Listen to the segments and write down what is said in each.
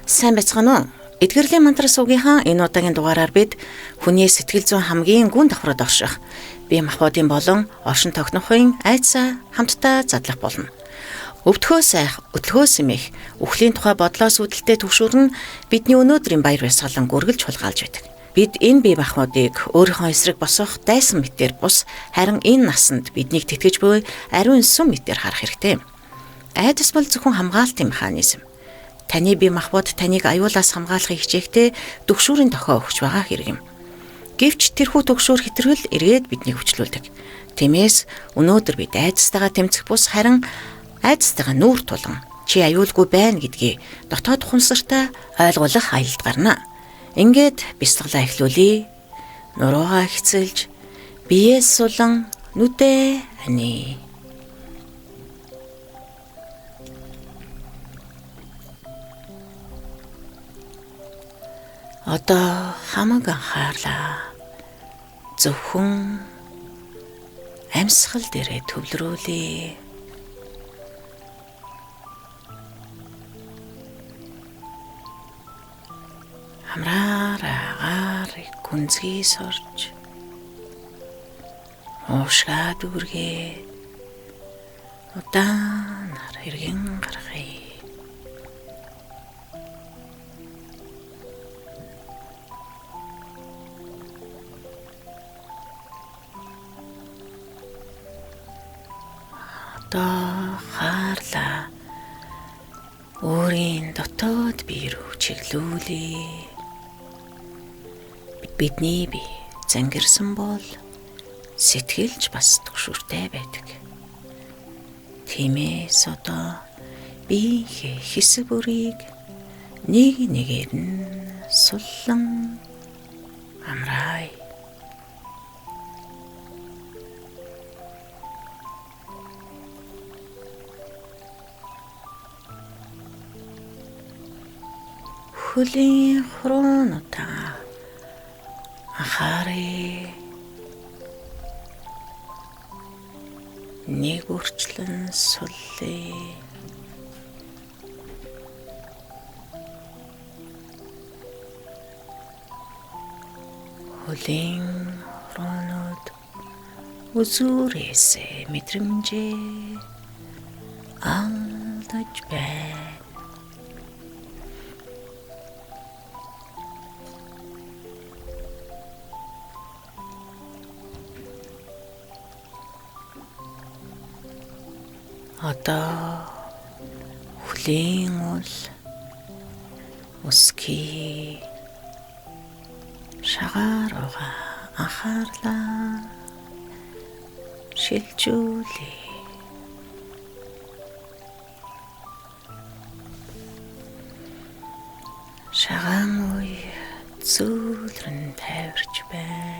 Сайн байцгаана уу? Эдгэрлийн мантра суугийнхаа энэ удаагийн дугаараар бид хүний сэтгэл зүйн хамгийн гүн давхраад орших бие махбодын болон оршин тогтнохын айдсаа хамтдаа задлах болно. Өвдөхөө сайх, өтлөхөө сэмэх, үхлийн тухай бодлоос үүдэлтэй түгшүүр нь бидний өнөөдрийн баяр баясгалан гүргэлж хулгайлж байдаг. Бид энэ бие махбодыг өөрийнхөө эсрэг босох дайсан мэтээр бус харин энэ насанд биднийг тэтгэж буй ариун сүм мэтээр харах хэрэгтэй. Айдас бол зөвхөн хамгаалтын механизм. Таны бие махбод таныг аюулаас хамгаалахыг хичээхдээ түгшүүрийн тохио өгч байгаа хэрэг юм. Гэвч тэрхүү түгшүүр хэтрүүл эргээд биднийг хүчлүүлдэг. Тиймээс өнөөдөр бид айдастайгаа тэмцэх бус харин айдастайгаа нүүр тулан чи аюулгүй байна гэдгийг дотоод ухамсартай ойлгуулах аялалд гарна. Ингээд бясалгалаа эхлүүлье. Нуруугаа ихцэлж биеэс сулан нүдээ ани. Одоо хамаг анхаарлаа зөвхөн амьсгал дээрээ төвлөрүүлье. Хамраар агаар гүнзгий сорж уушгаа дүүргээ удаанаар эргэн гаргая. Одоо хаарлаа өөрийн дотоод бие рүү чиглүүлье. Бидний бие зангирсан бол сэтгэлж бас түгшүүртэй байдаг. Тиймээс одоо биеийнхээ хэсэг бүрийг нэг нэгээр нь суллан амраая. Хөлийн хуруунуудаа анхааръя. Нэг бүрчлэн суллая. Хөлийн хуруунууд үзүүрээсээ мэдрэмжээ алдаж байна. Одоо хөлийн үл өсгий шагаа руугаа анхаарлаа шилжүүлье. Шагаан үе зөөлрөн тайварч байна.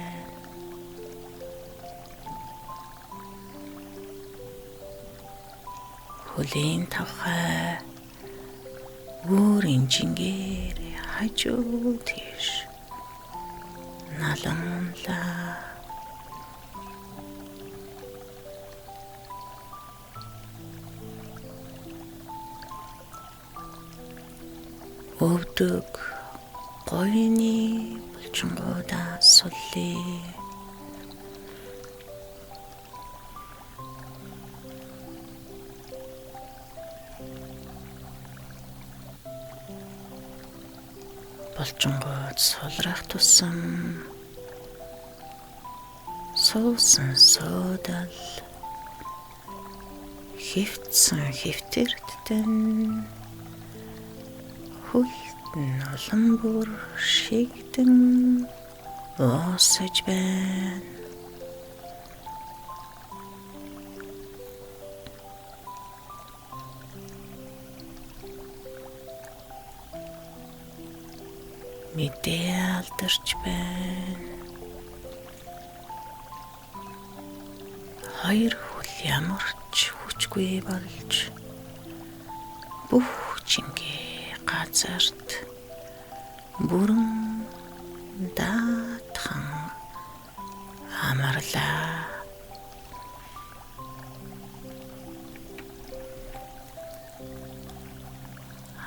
Хөлийн тавхай өөрийн жингээр хажуу тийш наланлаа. Өвдөг говийн булчингуудаа суллая. Булчингууд сулрах тусам суусан суудал хэвтсэн хэвтэртэн хөлт нь улам бүр шигдэн уусаж байна. Мэдээ алдарч байна. Хоёр хөл ямар ч хүчгүй болж бүх жингээ газарт бүрэн даатхан амарлаа.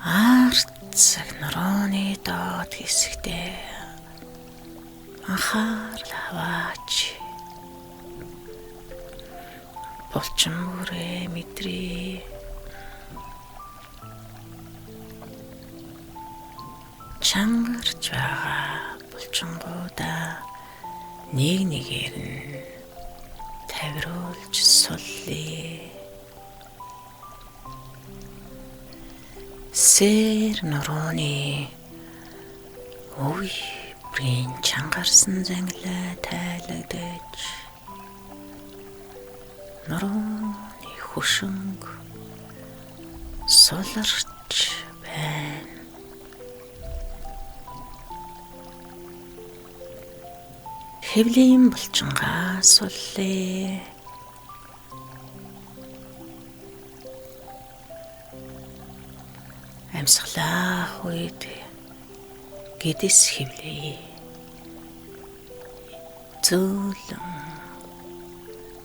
Арт Цэцэг нурууны доод хэсэгтээ анхаарал аваач. Булчин бүрээ мэдрээ. Чангарч байгаа булчингуудаа нэг нэгээр нь тавируулж суллая. Сэр нурууны өвй бүрийн чангарсан зангилаа тайлагдаж нурууны хөшөнг суларч байна. Хэвлийн булчингаа суллая. Амьсгалаах үед гэдэс хэвлэе. Зөөлөн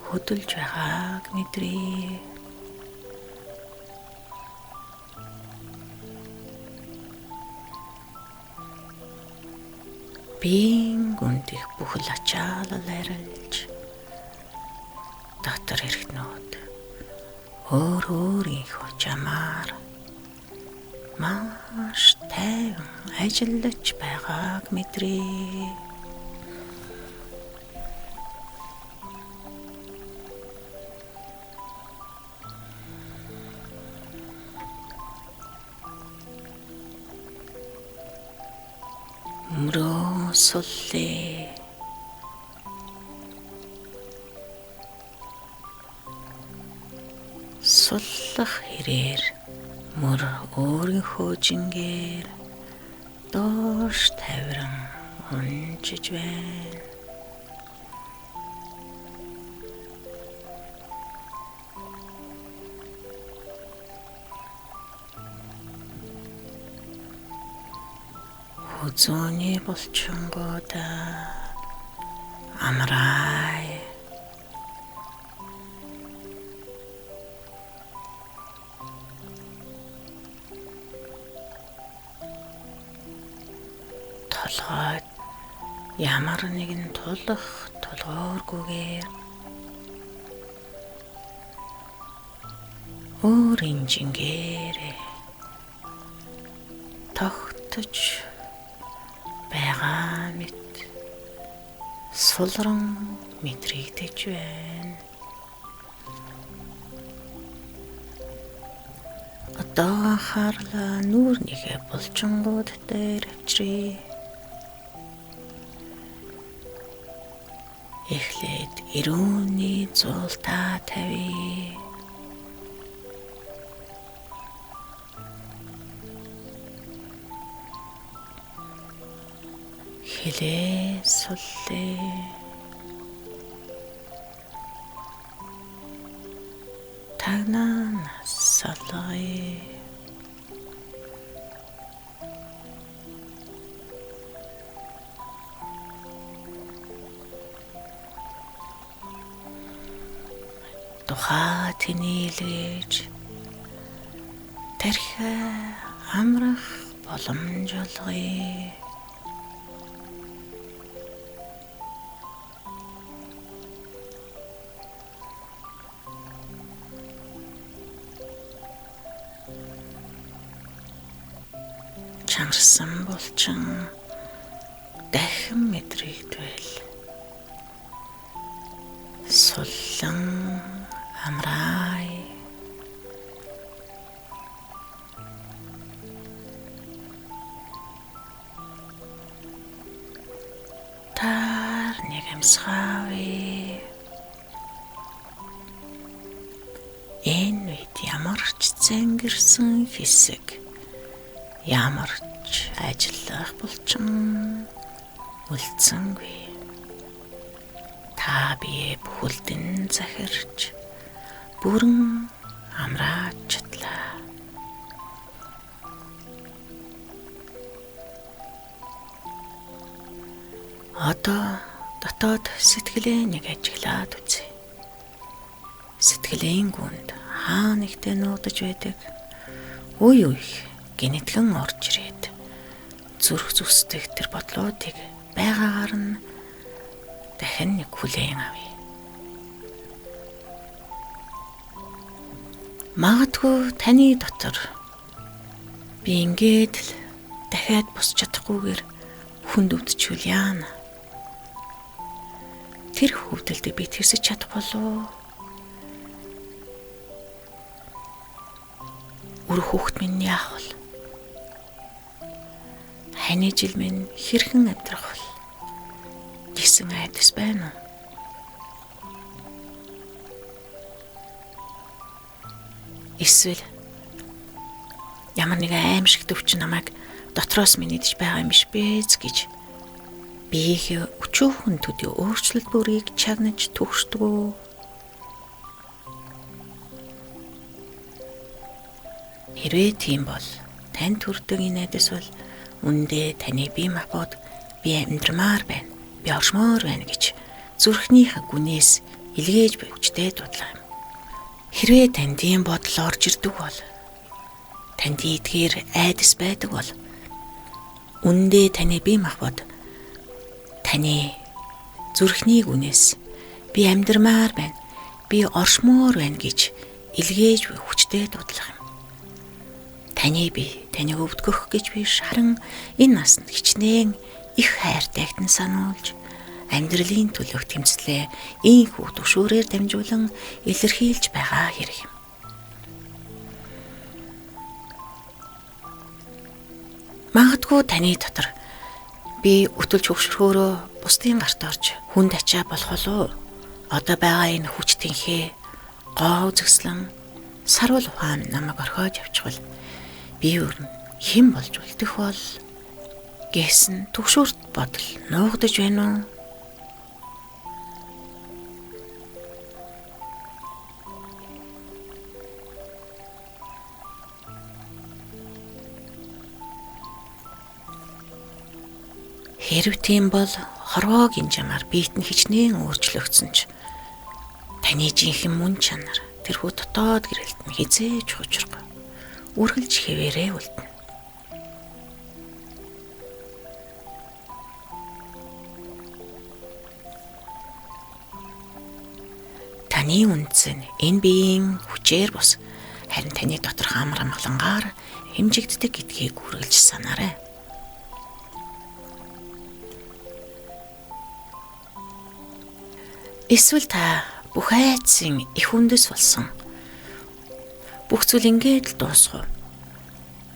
хөдөлж байгааг мэдрээ. Биеийн гүндих бүхэл ачаалал арилж дотор эргэтнүүд өөр өөрийнхөө чамаар маш тайван ажиллаж байгааг мэдрээ. Мөрөө суллээ. Суллах хэрээр мөр өөрийнхөө жингээр доош тавиран унжиж байна. Хүзүүний булчингуудаа амраая. Толгойд ямар нэгэн тулах тулгуургүйгээр өөрийн жингээрээ тогтож байгаа мэт сулран мэдрэгдэж байна. Одоо анхаарлаа нүүрнийхээ булчингууд дээр авчиръя. Эхлээд эрүүний зуултаа тавья. Хилээ суллээ. Тагнаа салгая. Тухай тэнийЛгэж тархиа амрах боломж олгоё. Чангарсан булчин дахин мэдрэгдвэл суллан амраая. Таар нэг амьсгаавъя. Энэ үед ямар ч зангирсан хэсэг, ямар ч ажиллах булчин үлдсэнгүй. Та бие бүхэлдэн захирч бүрэн амрааж чадлаа. Одоо дотоод сэтгэлээ нэг ажиглаад үзье. Сэтгэлийн гүнд хаа нэгтээ нуугдаж байдаг үе үеих гинэтгэн орж ирээд зүрх зүсдэг тэр бодлуудыг байгаагаар нь дахин нэг хүлээн авъя. Магадгүй таны дотор би ингээд л дахиад босч чадахгүйгээр хүнд өвдчихвэл яана. Тэр хөвдөлд би тэрсэж чадах болов уу? Үр хүүхэд минь яах вэ? Ханы жил минь хэрхэн амьдрах вэ гэсэн айдас байна уу? Эсвэл ямар нэгэн аимшиг төвчин намайг дотроос минь идэж байгаа юм биш бэ гэж биеийнхээ өчүүхэн төдий өөрчлөлт бүрийг чагнаж түгшдэг үү? Хэрвээ тийм бол тань төрдөг энэ айдас бол үндэ таны бие махбод би амьдрмаар байна, би оршмоор байна гэж зүрхнийх гүнээс илгээж буй хүчтэй дуудлага юм. Хэрвээ танд ийм бодол орж ирдэг бол, танд эдгээр айдас байдаг бол үндэ таны бие махбод таны зүрхний гүнээс би амьдрмаар байна, би оршмоор байна гэж илгээж буй хүчтэй дуудлага юм. Таны бие таныг өвдгөх гэж биш, харин энэ насанд хичнээн их хайртайгтан сануулж амьдралын төлөх тэмцлээ ийхүү түгшүүрээр дамжуулан илэрхийлж байгаа хэрэг юм. Магадгүй таны дотор би өтөлж хөвшөрхөөрөө бусдын гарт орж хүнд ачаа болох болов уу? Одоо байгаа энэ хүч тэнхээ гоо үзэсгэлэн саруул ухаан намайг орхиод явчихвал би өөр нь хэн болж үлдэх бол гэсэн түгшүүрт бодол нуугдаж байна уу? Хэрв тийм бол хорвоогийн жамаар биет нь хичнээн өөрчлөгдсөн ч таны жинхэнэ мөн чанар тэрхүү дотоод гэрэлт нь хизээж хучрахгүй үргэлж хэвээрээ үлдэнэ. Таны үндэс нь энэ биеийн хүчээр бус харин таны доторх амар амгалангаар хэмжигддэг гэдгийг үргэлж санаарай. Эсвэл та бүх айдсын их үндэс болсон. Бүх зүйл ингээд л дуусах уу?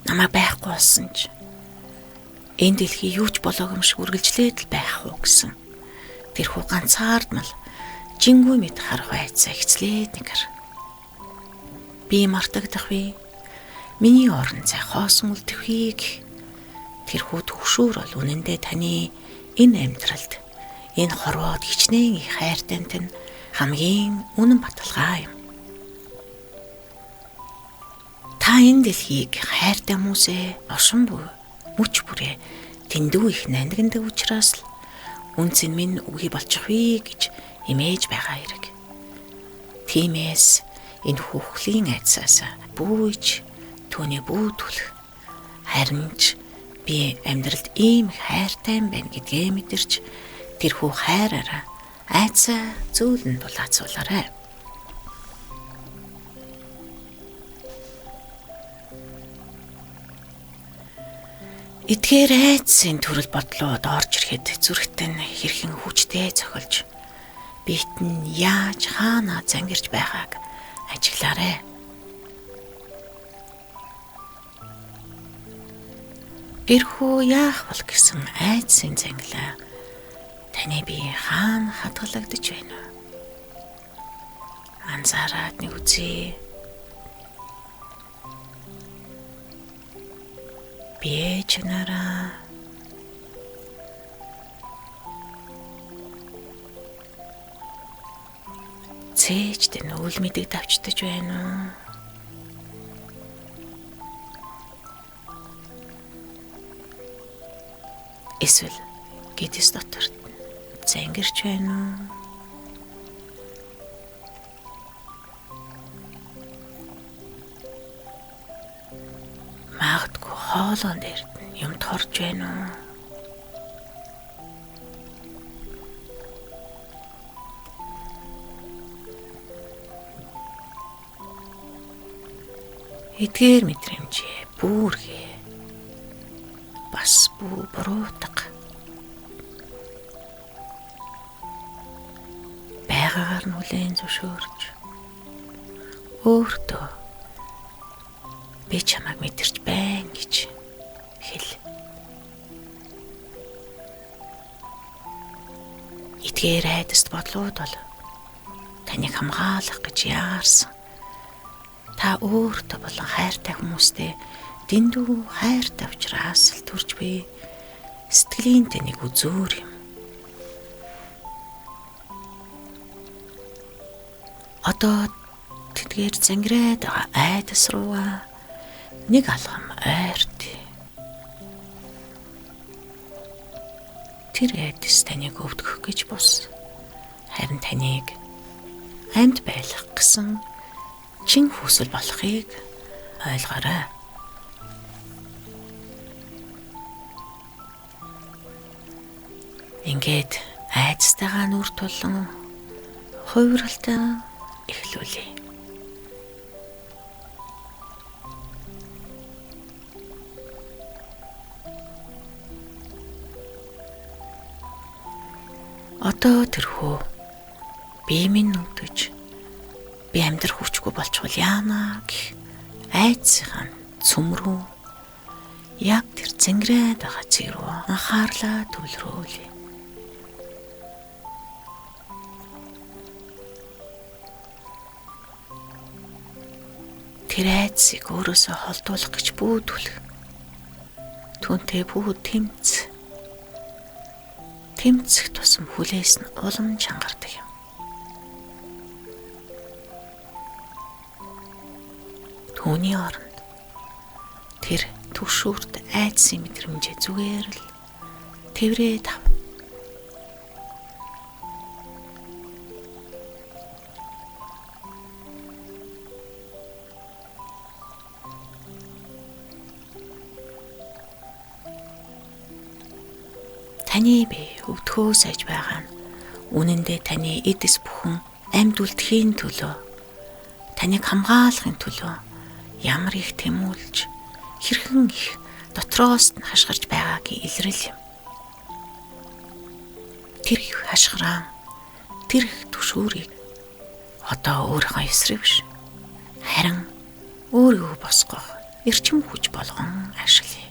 Намайг байхгүй болсон ч энэ дэлхий юу ч болоогүй юм шиг үргэлжлээд л байх уу гэсэн тэрхүү ганцаардмал жингүй мэд харах айдсаа хэцлээд нэгэр. Би мартагдах вэ? Миний орон зай хоосон үлдэх вэ гэх тэрхүү түгшүүр бол үнэндээ таны энэ амьдралд энэ хорвоод хичнээн их хайртай тань хамгийн үнэн баталгаа юм. Та энэ дэлхийг хайртай хүмүүсээ оршин буй мөч бүрээ тэндүү их нандиндаг учраас л үнц нь минь үгүй болчих вэ гэж эмээж байгаа хэрэг. Тиймээс энэ хүүхлийн айдсаас бүүж түүний бүү түлх. Харин ч би амьдралд ийм их хайртай юм байна гэдгээ мэдэрч тэрхүү хайраараа айдсаа зөөлөн дулаацуулаарай. Эдгээр айдсын төрөл бодлууд орж ирэхэд зүрхт нь хэрхэн хүчтэй цохилж биет нь яаж хаана зангирч байгааг ажиглаарай. Тэрхүү яах бол гэсэн айдсын зангилаа таны бие хаана хадгалагдаж байна вэ? Анзаараад нэг үзье. Бие чанараа цээжтэй нүүл мэдэг давчдаж байна уу? Эсвэл гэдэс дотор зангирч байна уу? Магадгүй Хоолоон дээрд нь юм торж байна уу? Эдгээр мэдрэмжээ бүргээ бас бүү буруутга. Байгаагаар нь хүлээн зөвшөөрч өөртөө би чамайг мэдэрч байна гэж хэл. Эдгээр айдаст бодлууд бол таныг хамгаалах гэж яарсан. Та өөртөө болон хайртай хүмүүстэй дэндүү хайртай учраас л төрж буй сэтгэлийн таныг үзүүр юм. Одоо тэдгээр зангираад байгаа айдас руугаа нэг алхам ойрт. Тэр айдас таныг өвдгөх гэж бус. Харин таныг амьд байлгах гэсэн чин хүсэл болохыг ойлгоорой. Ингээд айдастайгаа нүр тулан хувиралтай эхлүүлье. Одоо тэрхүү бие минь нүдэж би амьдрах хүчгүй болчихвол яана гэх айдсынхаа цөм рүү яг тэр зангираад байгаа цэг рүү анхаарлаа төвлөрүүлье. Тэр айдсыг өөрөөсөө холдуулах гэж бүүдүүлэх. Түүнтэй бүү тэмц. Тэмцэх тусам хүлээс нь улам чангардаг юм. Түүний оронд тэр түгшүүрт айдсын мэдрэмжээ зүгээр л тэврээд ав. Таны бие өвдөхөө сайж байгаа нь үнэндээ таны эдис бүхэн амьд үлдэхийн төлөө, таныг хамгаалахын төлөө ямар их тэмүүлж, хэрхэн их дотроос нь хашгирч байгаагийн илрэл юм. Тэр их хашгираан, тэр их түшүүрийг одоо өөрийнхөө эсрэг биш, харин өөрийгөө босгох эрчим хүч болгон ашиглая.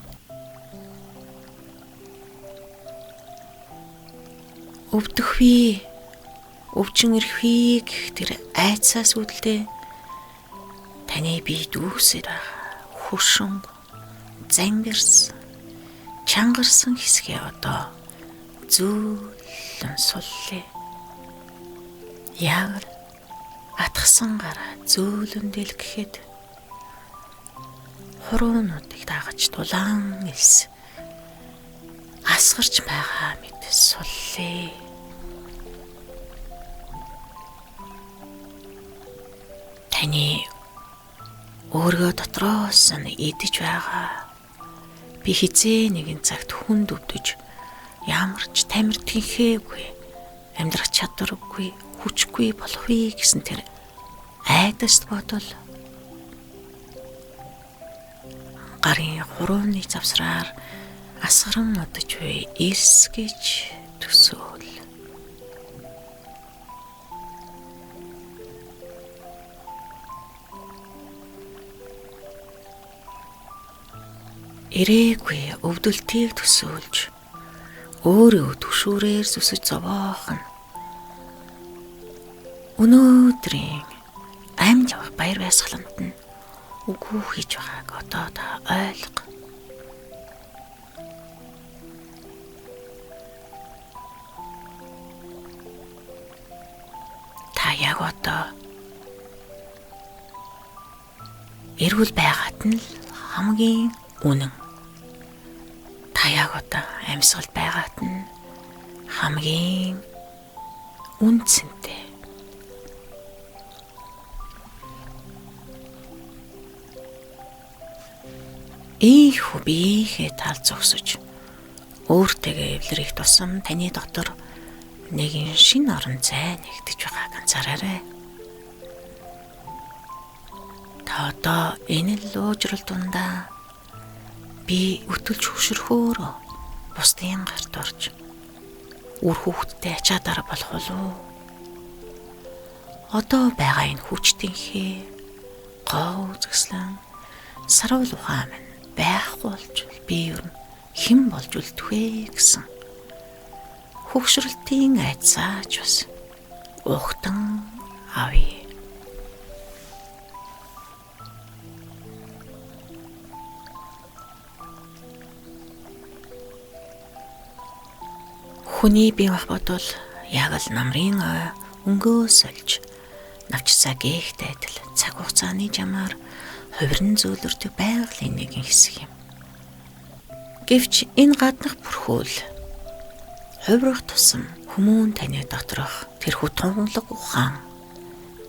Өвдөх вэ, өвчин ирэх вэ гэх тэр айдсаас үүдэлтэй таны бие дүүсээр байгаа хөшин, зангирсан, чангарсан хэсгээ одоо зөөлөн суллээ. Яг атгсан гараа зөөлөн дэлгэхэд хуруунуудыг дагаж дулаан элс асгарч байгаа мэт суллээ. Таны өөргөө дотроос нь идэж байгаа. Би хизээ нэгэн цагт хүнд өвдөж ямар ч тамиртгийнхээгүй, амьдрах чадваргүй, хүчгүй болох вэ гэсэн тэр айдаст бодол гарын хурууны завсраар асгаран одож буй эрс гэж төсөөл. Ирээгүй өвдөлтийг төсөөлж өөрөө түшүүрээр зүсэж зовоох нь өнөөдрийн амьд явах баяр баясгаланд нь үгүй хийж байгааг одоо та ойлго. Та яг одоо эрүүл байгаад нь л хамгийн үнэн. Та яг одоо амьсгал байгаад нь хамгийн үн цэнтэй. Ийхүү биеийнхээ тал зогсож өөртөө эвлэрэх тусам таны дотор нэгэн шинэ орон зай нэгдэж байгааг анзаараарай. Та одоо энэ л уужрал дундаа би өтөлж хөшөрхөөр бусдын гарт орж үр хүүхэдтэй ачаа дараа болох болов. Одоо байгаа энэ хүчтэнхээ гоо үзэсгэлэн саруул ухаан минь байхгүй болж би ер нь хэн болж үлдэх вэ гэсэн хөгшрөлтийн айдсаач бас угтан авъя. Хүний бие махбод бол яг л намрын ой өнгөө сольж навчсаа гээхтэй адил цаг хугацааны жамаар хувиран зөөлөрдөг байгалийн нэгэн хэсэг юм. Гэвч энэ гаднах бүрхүүл хувирах тусам хүмүүн таны доторх тэрхүү тунгалаг ухаан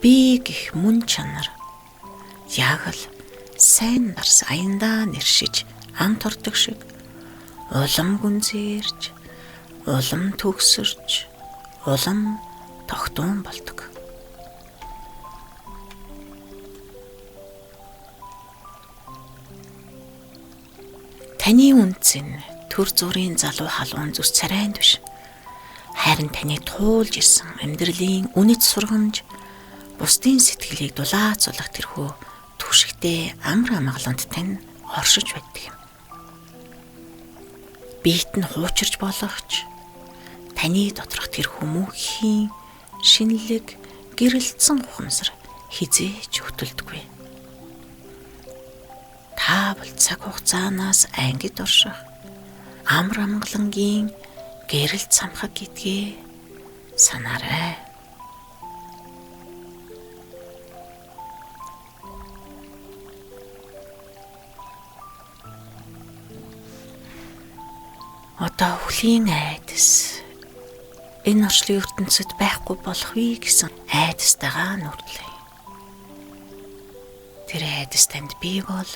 би гих мөн чанар яг л сайн дарс аяндаа нэршиж амт ордог шиг улам гүнзгийрч, улам төгсөрч, улам тогтун болдог. Таны үнц нь төр зүрийн залуу халуун зүс царайнд биш. Харин таны туулж ирсэн амьдралын үнэт сургамж бусдын сэтгэлийг дулаацуулах тэрхүү түшигтэй амар амгалант тань оршиж байдаг юм. Биет нь хуучирч болохч таны доторх тэрхүү мөнхийн шинэлэг гэрэлтсэн ухамсар хизээч хөтөлдөггүй. Та бол цаг хугацаанаас ангид орших амар амгалангийн гэрэл цамхаг гэдгээ санаарай. Одоо хөлийн айдас энэ орчлын ертөнцид байхгүй болох вэ гэсэн айдастайгаа нүрдлээ. Тэр айдас танд бий бол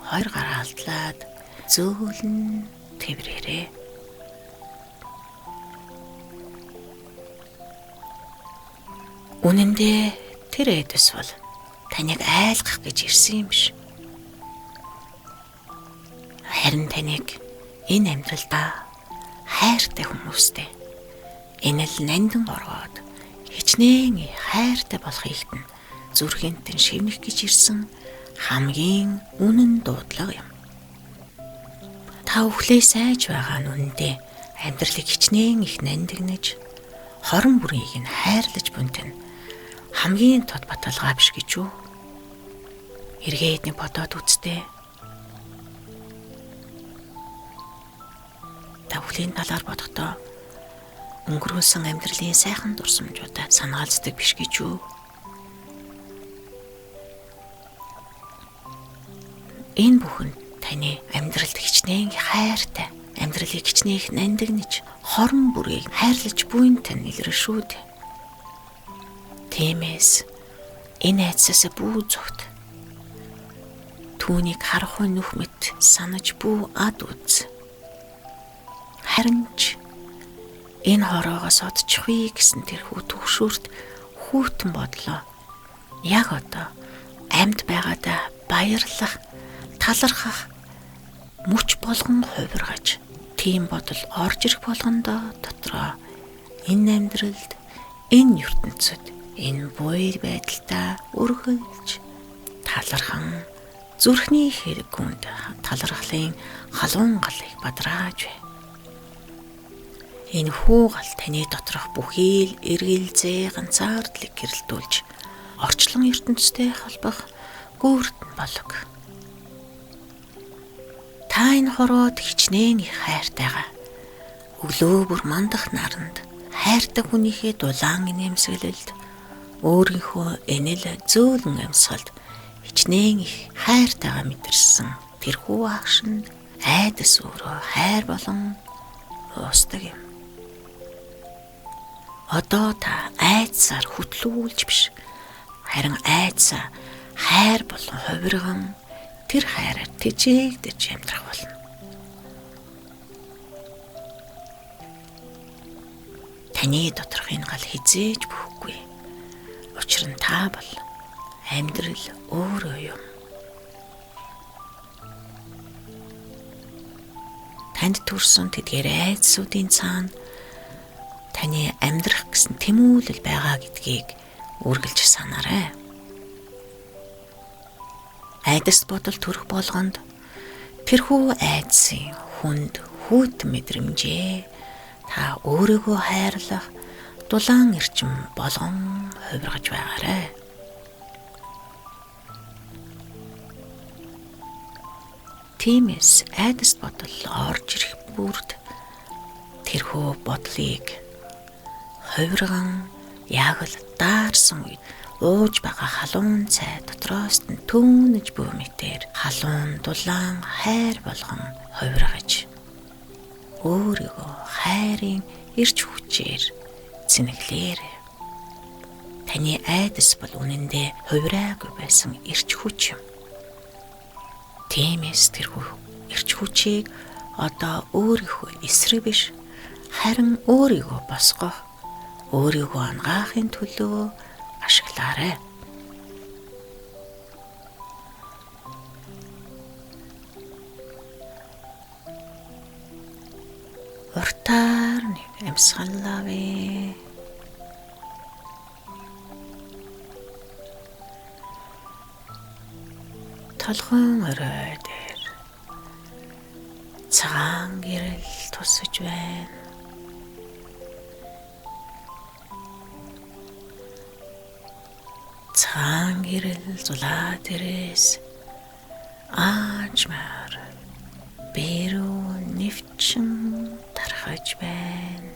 хоёр гараа алдлаад зөөлөн тэврээрээ. Үнэн дээр тэр айдас бол таныг айлгах гэж ирсэн юм биш. Харин таныг энэ амьдралдаа хайртай хүмүүстэй энэ л нандин оргоод хичнээн хайртай болохыг нь зүрхэнтэн шивнэх гэж ирсэн хамгийн үнэн дуудлага юм. Та өхлөө сайж байгаа нь үнэндээ амьдралыг хичнээн их нандинаж хорон бүрийг нь хайрлаж бунтэн хамгийн тод баталгаа биш гэж үү? Эргээд нэг бодоод үзтээ. Та өхлийн талаар бодохдоо өнгөрүүлсэн амьдралын сайхан дурсамжуудаа санаалцдаг биш гэж үү? Энэ бүхэн таны амьдралд хичнээн хайртай, амьдралыг хичнээн их нандинаж, хорон бүрийг хайрлаж буйн тань илрэн шүү дээ. Тиймээс энэ айдсаас бүү зүгт. Түүнийг харахгүй нүх мэт санаж бүү ад үз. Харин ч энэ хороогоос одчихвээ гэсэн тэрхүү түгшүүрт хүүтэн бодлоо. Яг одоо амьд байгаадаа баярлах, талархах мөч болгон хувиргаж тийм бодол орж ирэх болгондоо дотроо энэ амьдралд, энэ ертөнцид, энэ буй байдалтай өргөлж талархан зүрхний хэрэг гүнд талархлын халуун галыг бадрааж бай. Энэ хүү гал таны доторх бүхий л эргэлзээ ганцаардлыг гэрэлтүүлж орчлон ертөнцтэй холбох гүрт болог. Та энэ хорвоод хичнээн их хайртайгаа өглөө бүр мандах наранд хайртай хүнийхээ дулаан инээмсэглэлд өөрийнхөө энэл зөөлөн амьсгалд хичнээн их хайртайгаа мэдэрсэн тэрхүү агшинд айдас өөрөө хайр болон уусдаг юм. Одоо та айдсаар хөтлүүлж биш, харин айдсаа хайр болон хувирган тэр хайраар тэжээгдэж амьдрах болно. Таны доторх энэ гал хизээж бүхгүй. Учир нь та бол амьдрал өөрөө юм. Танд төрсөн тэдгээр айдсуудын цаана таны амьдрах гэсэн тэмүүлэл байгаа гэдгийг үргэлж санаарай. Айдас бодол төрөх болгонд тэрхүү айдсын хүнд хүйтэн мэдрэмжээ та өөрийгөө хайрлах дулаан эрчим болгон хувиргаж байгаарай. Тиймээс айдас бодол орж ирэх бүрд тэрхүү бодлыг хувирган яг л даарсан үед ууж байгаа халуун цай дотроос нь төөнөж буй мэтээр халуун дулаан хайр болгон хувиргаж өөрийгөө хайрын эрч хүчээр цэнэглээрэй. Таны айдас бол үнэндээ хувираагүй байсан эрч хүч юм. Тиймээс тэрхүү эрч хүчийг одоо өөрийнхөө эсрэг биш, харин өөрийгөө босгох, өөрийгөө ангаахын төлөө ашиглаарай. Уртаар нэг амьсгал авъя. Толгойн орой дээр цагаан гэрэл тусаж байна. Цагаан гэрэл зулаа дээрээс аажмаар бэрүү нэвчин тархаж байна.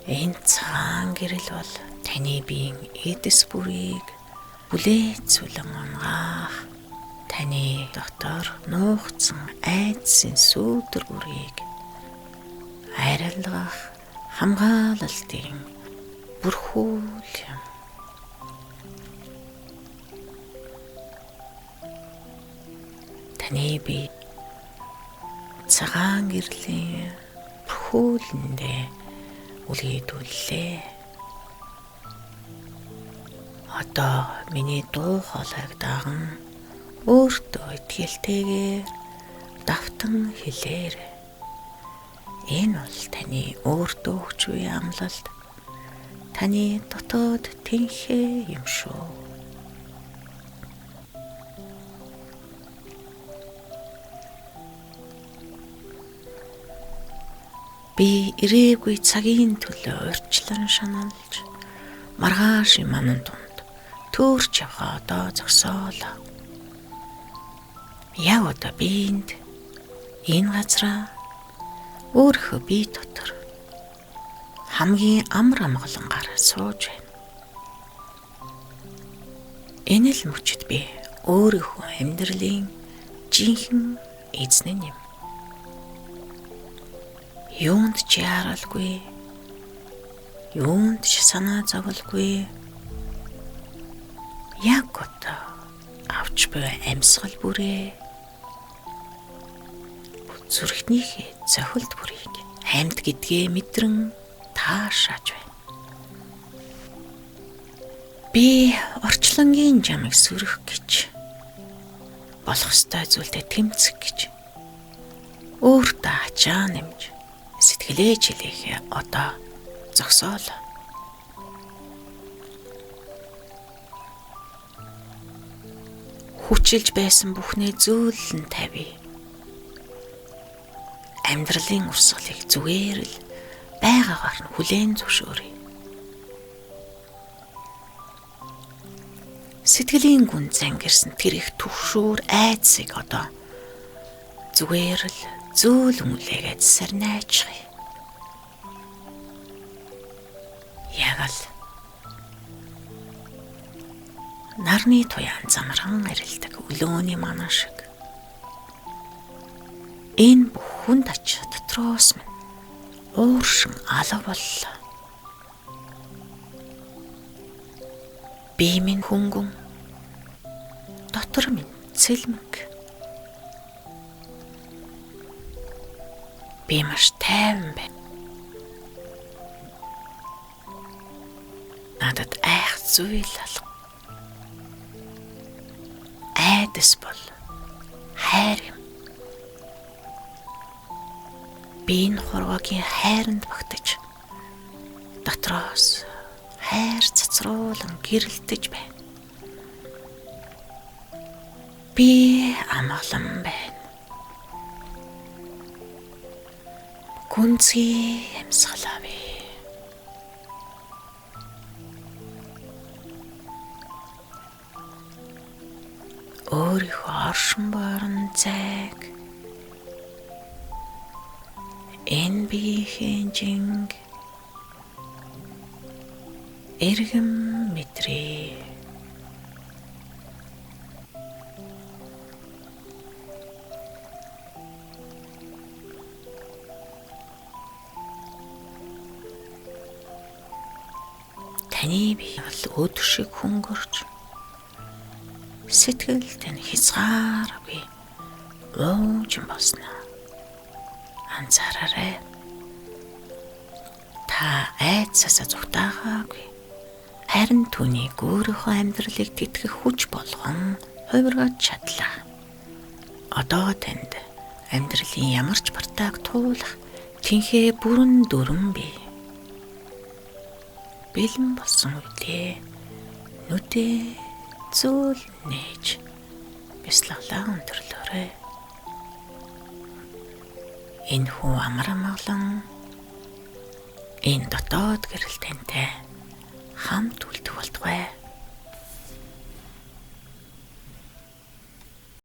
Энэ цагаан гэрэл бол таны биеийн эдис бүрийг бүлээцүүлэн унгаах, таны дотор нуугдсан айдсын сүүдэр бүрийг арилгах хамгаалалтын бүрхүүл юм. Таны бие цагаан гэрлийн бүрхүүлэндээ үлгээдүүллээ. Одоо миний дуу хоолойг даган өөртөө итгэлтэйгээр давтан хэлээрэй. Энэ бол таны өөртөө өгч буй амлалт, таны дотоод тэнхээ юм шүү. Би ирээгүй цагийн төлөө урьдчилан шаналж маргааш манан дунд төөрч явхаа одоо зогсоолоо. Яг одоо би энд энэ газраа өөрийнхөө бие дотор хамгийн амар амгалангаар сууж байна. Энэ л мөчид би өөрийнхөө амьдралын жинхэнэ эзэн юм. Юунд ч яаралгүй, юунд ч санаа зовлгүй. Яг одоо авч буй амьсгал бүрээ зүрхнийхээ цохилт бүрийг амьд гэдгээ мэдрэн таашааж байна. Би орчлонгийн жамыг сүрэх гэж, болох ёстой зүйлдээ тэмцэх гэж өөртөө ачаа нэмж сэтгэлээ чилээхээ одоо зогсоолоо. Хүчилж байсан бүхнээ зөөлөн тавья. Амьдралын урсгалыг зүгээр л байгаагаар нь хүлээн зөвшөөрье. Сэтгэлийн гүн зангирсан тэр их түгшүүр айдсыг одоо зүгээр л зөөлөн үлээгээд сарнайчихъя. Яг л нарны туяан замархан арилдаг өлөөний манан шиг. Энэ бүх хүнд ач дотроос минь ууршин алга боллоо. Бие минь хөнгөн, дотор минь цэлмэг. Би маш тайван байна. Надад айх зүйл алга. Айдас бол хайр юм. Би энэ хурвагийн хайранд багтаж дотроос хайр цацруулан гэрэлтэж байна. Би амгалан байна. Гүнзгий амьсгал авъя. Өөрийнхөө оршин бууран зайг энэ биеийн жинг эргэм мэдрээ. Таны бие бол өдөр шиг хөнгөрч сэтгэл тань хязгааргүй уужин болсноо анзаараарай. Та айдсаасаа зүгтаагаагүй. Харин түүнийг өөрийнхөө амьдралыг тэтгэх хүч болгон хувиргаж чадлаа. Одоо танд амьдралын ямар ч бартааг туулах тэнхээ бүрэн дүрэн бий. Бэлэн болсон үедээ нүдээ зөөл нээж бясалгалаа өндөрлөөрэй. Энэ хүн амар амгалан энэ дотоод гэрэл тантай хамт үлдэх болтугай.